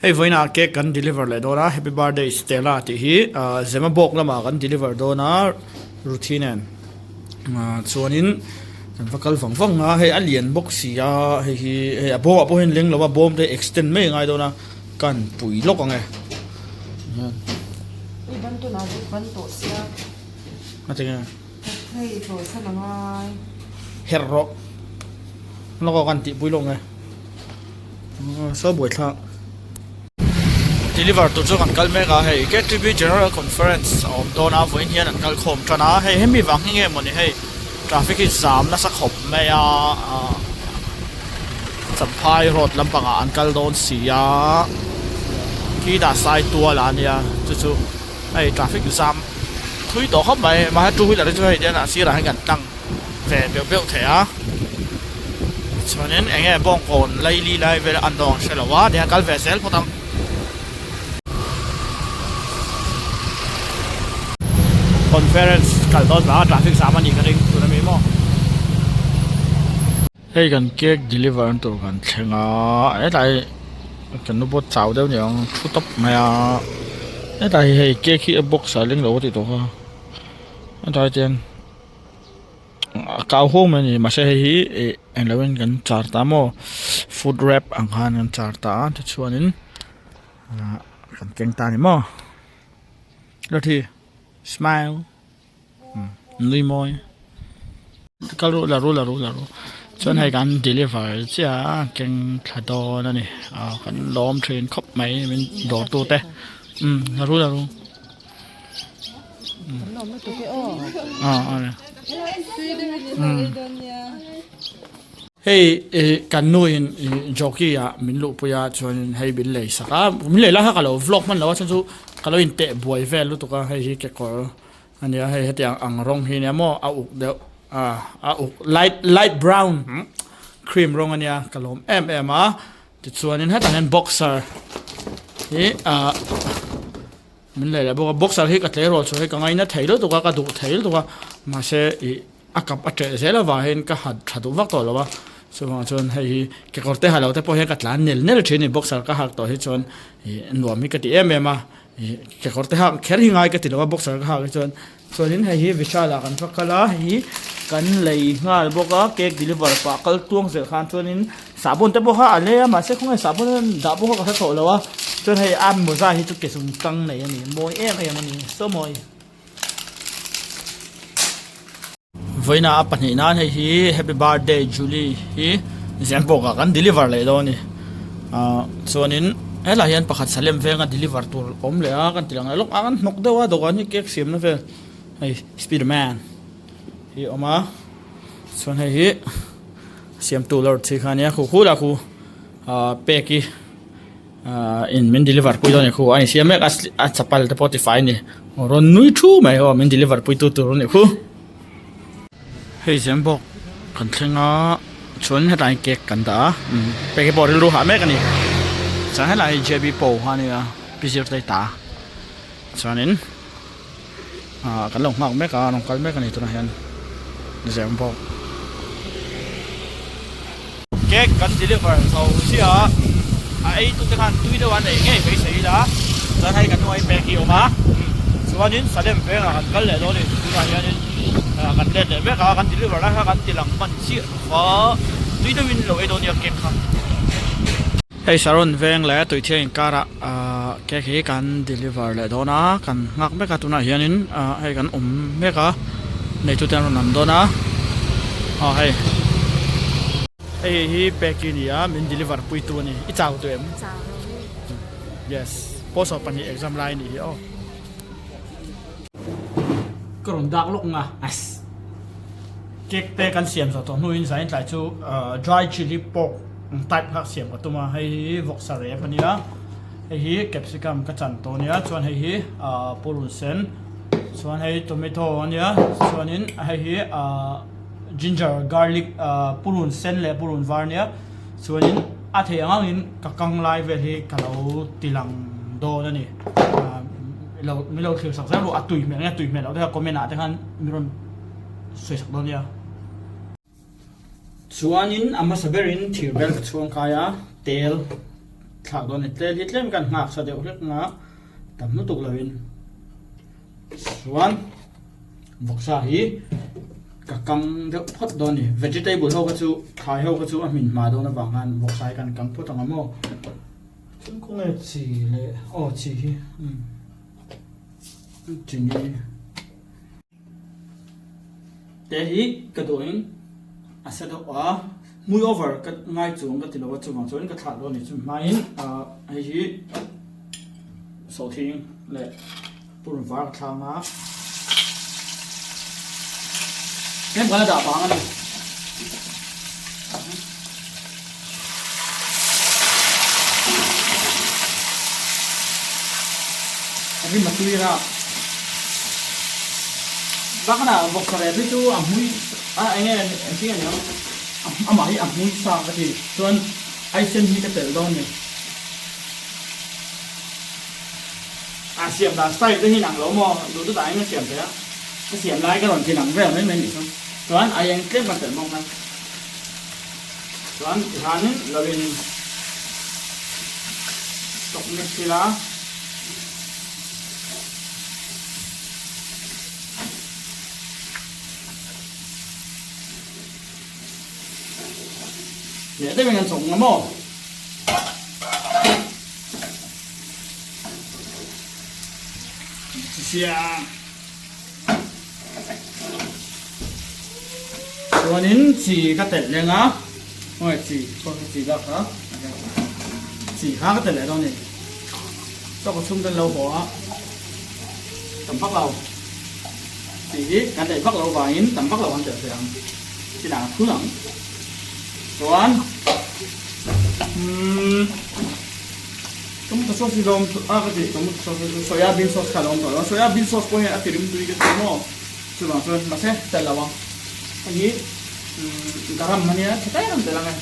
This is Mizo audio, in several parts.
Hei vawiinah cake kan deliver leh dawn a, happy birthday Stella tih hi Zemabawk lamah kan deliver dawn a Ruthi nen chuanin kan va kal vang vang a, hei a lian bawk si a, hei hi hei a bawmah pawh hian leng lo a bawm te extend mai a ngai dawn a, kan pui lawk ang e. Hei ban tunah zuk ban tawh sia. A tinge? Hei tawh chhan a ngai. Herh rawh. Lawk aw kan tihpui lawk ang e. Saw buai thlak. Deliver tur chu kan kal mek a, hei KTP General Conference a awm dawn a, vawiin hian an kal khawm tan a, hei hemi vang hi nge mawni hei traffic hi zam nasa khawp mai a, Champhai road lampangah an kal dawn si a, khi dah sai tual a nia chu chu hei traffic zam thui tawh khawp mai, mahse two wheeler hi chu hei hian a sirah hian kan tlang. Ve beuh beuh thei a chuanin eng nge bawngkawn laili lai vel an dawng hre lo a tihian kal ve zel phawt ang. Conference kal dawn vanga traffic zam a nih ka ring tun ami maw. Hei kan cake deliver an tur kan thleng a hetlai kan nu pawh chau deuh niang thu tawp mai a hetlai hi hei cake hi a box ah a leng lo a tih tawh kha hetlai te hian. A kau huau mai a ni mahse hei hi ih englo in kan char ta maw food wrap ang khan kan char ta a tichuanin ah kan keng ta a ni maw Ruthi smile nui mawi kal ru la ru la ru la ru chuan hei kan deliver chiah a keng thla dawn a ni ah kan lawm thin khawp mai min dawr tu te umm la ru la ru. Hei kan nu in jockey ah min luhpui a chuanin hei min lei sak a min lei lai kha ka lo vlog hman lo a chhan chu ka lo inteh buai vel lutuk a hei hi kekawr a nia hei hetiang ang rawng hi nia maw a uk deuh a a uk light light brown cream rawng a nia ka lawm em em a tichuanin hetah hian boxer hi ah. Min lei leh bawk a, boxer hi ka tleirawl chu hei ka ngaina thei lutuk a, ka duh thei lutuk a, mahse ih a kap a ṭeh zel avangin ka ha ṭha duh vak tawh lo a, chuvang chuan hei hi kekawr te ha lo te pawh hian ka tlan nel nel ṭhin a ni, boxer ka hak tawh hi chuan ih nuam hi ka ti em em a, ih kekawr te hak kher hi ngai ka ti lo a boxer ka hak hi chuan. Chuanin hei hi Vishal ah kan va kal a, hei hi kan lei nghal bawk a, cake deliver pah kal tuang zel khan chuanin sahbawn te pawh kha a lei a mahse khawnge sahbawn hian dah pawh kha ka hre tawh lo a, chuan hei a mawza hi chu ke chung tang nei a ni, mawi em em a ni, saw mawi. Vawiina a pahnih nan hei hi happy birthday Julie hi Zembawk ah kan deliver leh dawn a ni, ah chuanin helaiah hian pakhat Salem venga deliver tur awm leh a kan ti lang leh lawk a kan hnawk deuh a dawhkan hi cake siamna vel hei spiderman hi a awm a chuan hei hi siamtu lawr chi kha a nia khu khu lah khu ah pek hi ah in min deliver pui dawn a ni khu a insiam mek a a chapal te pawh a tifai a ni rawn nui thu mai aw min deliver pui tu tur a nih khu. Hei zem bawk kan thleng a chuan hetlai hian cake kan dah a cake hi pawh rilru hah mek a ni chuan helai hi J B pawh a nia pi zir te ta chuanin ah kan lo nghak mek a an rawn kal mek a ni tunah hian zem bawk. Cake kan deliver zo chiah a a ei tu te khan tui deuh an ei ngei beisei ila chuan hei kan hnuai pek hi a awm a chuanin Salem vengah kan kal leh dawn a ni tunah hianin kan let leh vek a kan deliver lai kha kan ti lang hman chiah lo va tui deuhin lo ei dawn nia cake kha. Hei Saron veng leh Tuithiang inkarah ahh cake hi kan deliver leh dawn a kan nghak mek a tunah hianin ahh hei kan awm mek a neitute an rawn lam dawn a aw hei hei hi peki a ni a min deliver pui tu a ni i chau tu em yes post ah pahnih exam lai a nih hi aw ka rawn dak lawk ang a cake te kan siam zawh tawh hnuin zain tlai chu ahh dry chilli pork type kha siam ka tum a hei hi vawksa rep a nia hei hi capsicum ka chan tawh a nia chuan hei hi ahh purun sen chuan hei tomato a nia chuanin hei hi ahh ginger garlic ahh purun sen leh purun var a nia chuanin a theih ang angin ka kang lai vel hi ka lo ti lang dawn a ni ahh lo min lo thlir sak zel ru a tui hmel nge tui hmel loh te kha comment ah te khan min rawn sawi sak dawn nia. Chuanin a hmasa berin thir bel ka chhuang kai a, tel thlak dawn a ni. Tlem hi tlem kan nghak sa deuh hlek nga tam lutuk lovin chuan vawksa hi ka kang deuh phawt dawn a ni. Vegetable ho kha chu thlai ho kha chu a hmin hma dawn avang khan vawksa hi kan kang phawt ang a maw. Chuan khawnge chi leh aw chi hi umm chini. Te hi ka duhin a sa deuh a, hmui over ka ngai chuang ka ti lo a, chuvang chuan ka thlah dawn a ni. Chumi hmain ah hei hi sawhthing leh purun var ka thlang a, tlem kan la dah vang a ni. A rim a tui rap. Bakana vawksa rep hi chu a hmui a eng nge engtin nge niang amah hi a hmui sa ka ti chuan aisen hi ka telh dawn ni. A siam dan style te hi inang lo maw duh duh dahin a siam thei a ka siam lai ka rawn tinang vel mai mai nih chu chuan a eng tlem kan telh bawk a. Chuan tihianin lo in chawk mix ila. Leh deuhin an chawk nga maw? Siam. Chuanin chi ka telh leng a, khawnge chi pawh chu chi lak kha chi kha ka telh leh dawn a ni. Choka chhung ten lo haw a, tam vak lo chi hi kan daih vak lo vangin tam vak lo kan telh thei ang, chi dang a thun ang. Chuan umm. Tomato sauce hi lawm a ka ti tomato sauce hi soya bean sauce kha lawm tawh lo soya bean sauce pawh hian a ti rim tui ka ti maw chuvang chuan mahse tel lo ang hei hi umm garam ania tha te rawn tel ang e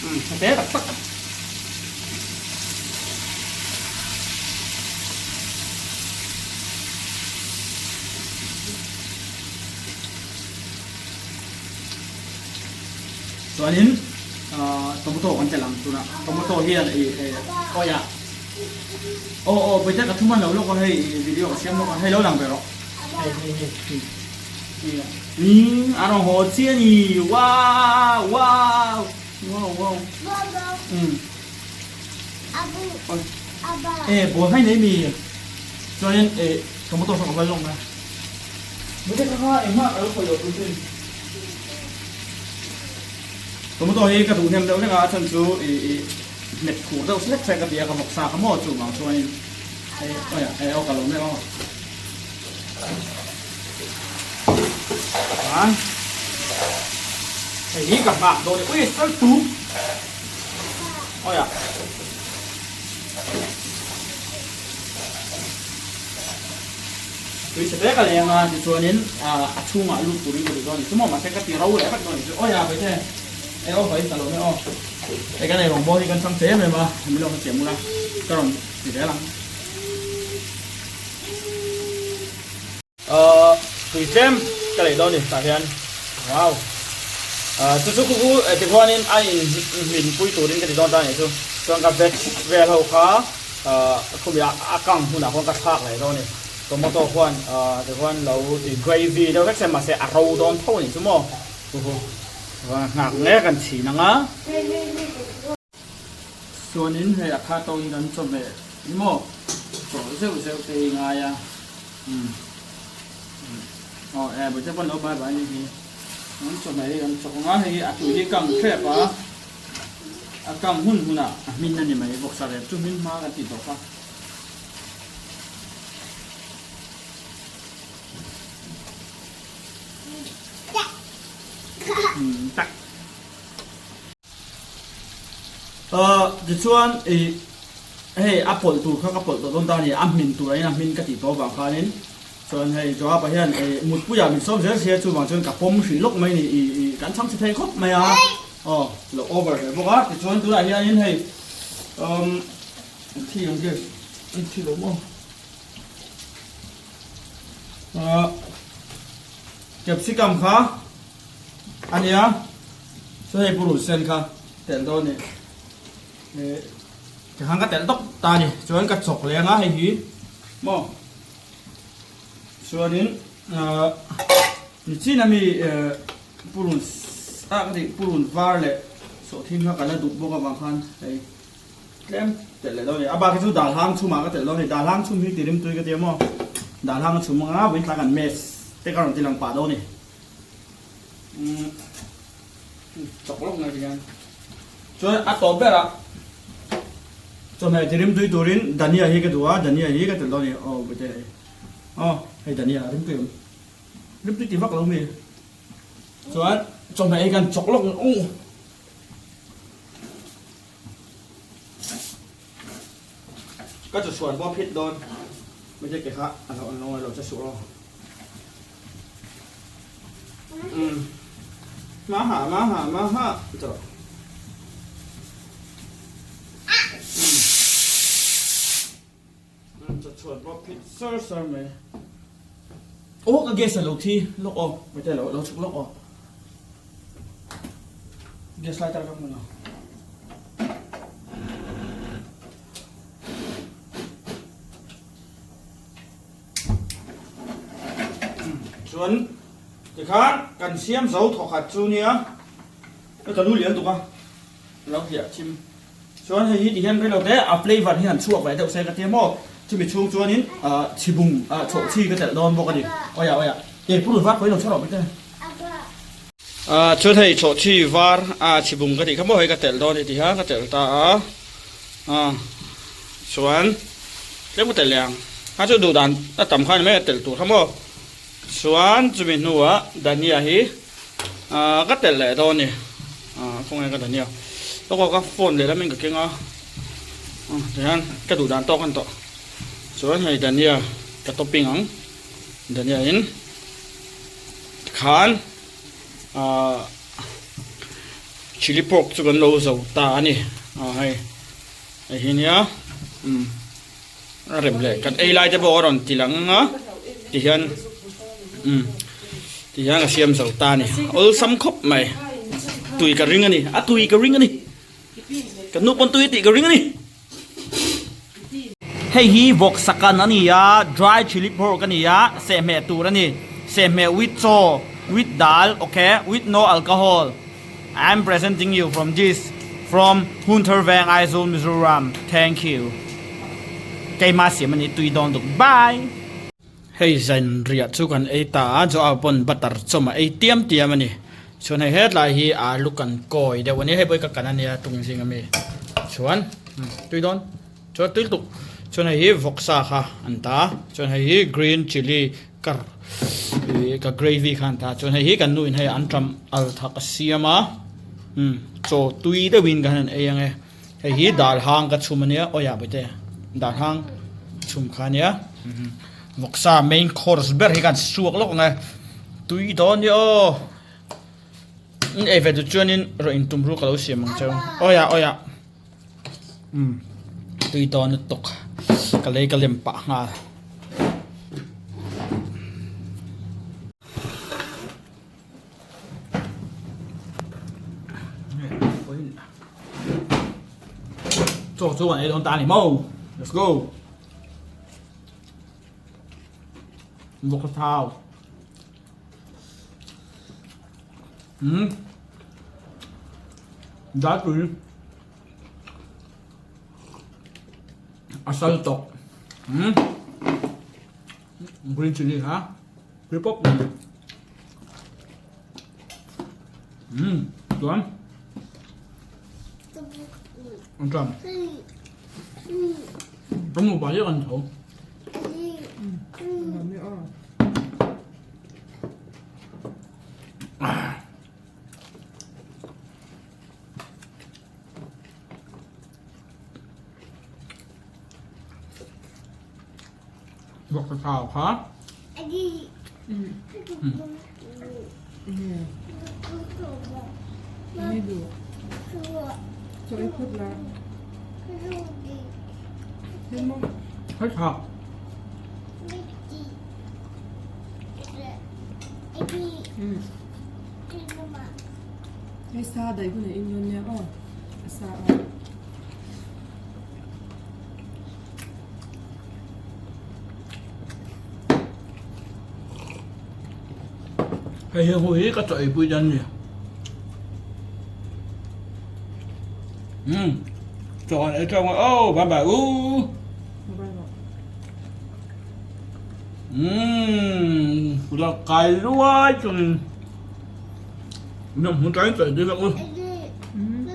umm tha te tak tak Chuanin tomato kan telh ang tunah tomato hian ih awi ah aw aw pawite ka thum a lo lawk a hei video ka siam lawk a hei lo lang ve rawh hei hei hei umm a rawn haw chiah a ni wow wow wow wow umm e ball hai nei mi chuanin ih tomato saw ka va lawk na. Mute kha kha engmah ka lo sawi lo tur chin. Tomato hi ka duh hnem deuh hlek a, a chhan chu i i hmet khur deuh hlek hlek a ti a, ka vawk sa kha maw chu vang chuanin hei awi ah hei aw ka lo mek aw. Chuan hei hi ka nghak dawn e, ui sal tuk awi ah. Tui chhe vek a leng a, tichuanin a chhungah lut turin ka duh dawn a ni chu maw, mahse ka ti ro leh vek dawn a ni chu. Awi a Vaite, e aw Vai ka lo mek aw. Hei kan eirawng bawr hi kan chang che em em a, hemi lawk hi chiam ula ka rawn ti zel ang. Tui tlem ka lei dawn a ni tah hian, wow. Chu chu khu khu tikhuanin a inhmin pui turin ka ti dawn ta a ni chu, chuan ka veg vel ho kha. Khumi a kang hunah khuan ka thlak leh dawn a ni. Tomato khuan tichuan lo ti gravy deuh vek se mahse a ro dawn tho a nih chu maw. Chu chu nghak nge kan chhin ang a. Chuanin hei a kha tawkin kan chawhmeh ni maw chawlh zeuh zeuh te hi ngai a. Umm aw e bawihte pawn lo bai bai a nih hi. Kan chawhmeh hi kan chawk ang a, hei hi a tui hi kang thlep a. A kang hun hunah a hmin a ni mai, vawksa rep chu hmin hma kan tih tawh kha. Tak. Tichuan i hei a pawlh tur kha ka pawlh tawh dawn ta a ni, a hmin tur ain a hmin ka tih tawh avang khanin chuan hei Joab-a hian mutpuiah min sawm zel sia chuvang chuan ka pawm hrih lawk mai a ni, i kan chhang chhe thei khawp mai a. Aw lo over hle bawk a tichuan tunah hianin hei umm an thi ang nge an thi lo maw ah capsicum kha a nia chuan hei purun sen kha telh dawn a ni. Tikhan ka telh tawp ta a ni. Chuan ka chawk leng a hei hi maw chuanin nichin ami purun ah ka tih purun var leh sawhthing kha ka la duh bawk avang khan hei tlem telh leh dawn a ni. A bak hi chu dal hang chhumah ka telh dawn a ni. Dal hang chhum hi ti rimtui ka ti a maw dal hang a chhum anga vawiin tlai kan mess te ka rawn ti lang pah dawn a ni. Chawk lawk mai hian chuan a tawp berah chawhmeh ti rimtui turin dhania hi ka duh a dhania hi ka telh dawn a ni aw bute hei aw hei dhania rimtui awm rimtui ti vak lo mi chuan chawhmeh hi kan chawk lawk ang ka chu chhuan pawh a phit dawn bute ke kha a lo an lo che suh aw. Maha maha maha chawh. Chhuat bawk phit sar sar mai. Aw ka gas a lo thi lawk aw mate lo lo chhuk lawk aw. Gas lighter ka hmu lo. Chuan tikhan kan siam zo thawkhat chu nia ka lu lian tuk a lo hliah chim chuan hei hi tihian rei lo te a flavour hi han chhuak ve deuh se ka tia maw chumi chhung chuanin chhibung chhawhchhi ka telh dawn bawk a ni awia awia e purun var pawh hi lo chhuah rawh bik te chuan hei chhawhchhi var chhibung ka tih kha maw hei ka telh dawn a ni tihian ka telh ta a chuan. Tlem ka telh leh ang. A chu duh dan a tam khan mai a telh tur kha maw. Chuan chumi hnuah dhania hi ah ka telh leh dawn a ni. Ah khawnge ka dhania. Lawk aw ka phone leh lamin ka keng a. Ah tihian ka duh dan tawk a ni tawh. Chuan hei dhania ka topping ang. Dhania in tikhan ah chilli pork chu kan lo zo ta a ni. Ah hei. Hei hi nia umm a rem leh kan ei lai te pawh a rawn ti lang a tihian umm tihian a siam zo ta a ni awlsam khawp mai tui ka ring a ni a tui ka ring a ni kan nu pawn tui tih ka ring a ni. Hei hi vawk sakan a ni a dry chilli pork a ni a sehhmeh tur a ni sehhmeh with chaw with dal okay with no alcohol. I am presenting you from this from Hunter Veng Aizawl Mizoram thank you keima siam ani tui dawn duk bye. Hei zan riah chu kan ei ta a Joao pawn butter chawm a ei tiam tiam a ni chuan hei hetlai hi alu kan kawi deuh a ni hei pawh hi ka kan a nia tung zing ami chuan tui dawn chuan tui lutuk chuan hei hi vawksa kha an ta chuan hei hi green chilli Kar ih ka gravy khan ta chuan hei hi kan nu in hei an ṭam al thak a siam a umm chaw tui deuh in kan han ei ang e hei hi dal hang ka chhum ania aw ya bawihte dal hang chhum kha ania vawksa main course ber hi kan suak lawk ang e tui dawn nia aw in ei ve duh chuanin rawh in tum ru ka lo siam ang cheu aw ya aw ya umm tui dawn lutuk ka lei ka lem pah nghal. Chaw chu kan ei dawn ta a ni maw let's go vawk thau umm dal tui a sal tawk umm green chilli kha tui pawp mai umm chuan an tram kan nupa hi kan tho. Vawk ka thau kha. Hết thau. Hei sa daih hunah in rawn nia aw a sa a. Hei hi hu hi ka chaw eipui dan a ni. Umm chaw kan ei tawk ang aw bye bye u. Umm la kai luai chungin. Hmun tlai chaw ei tui vek u.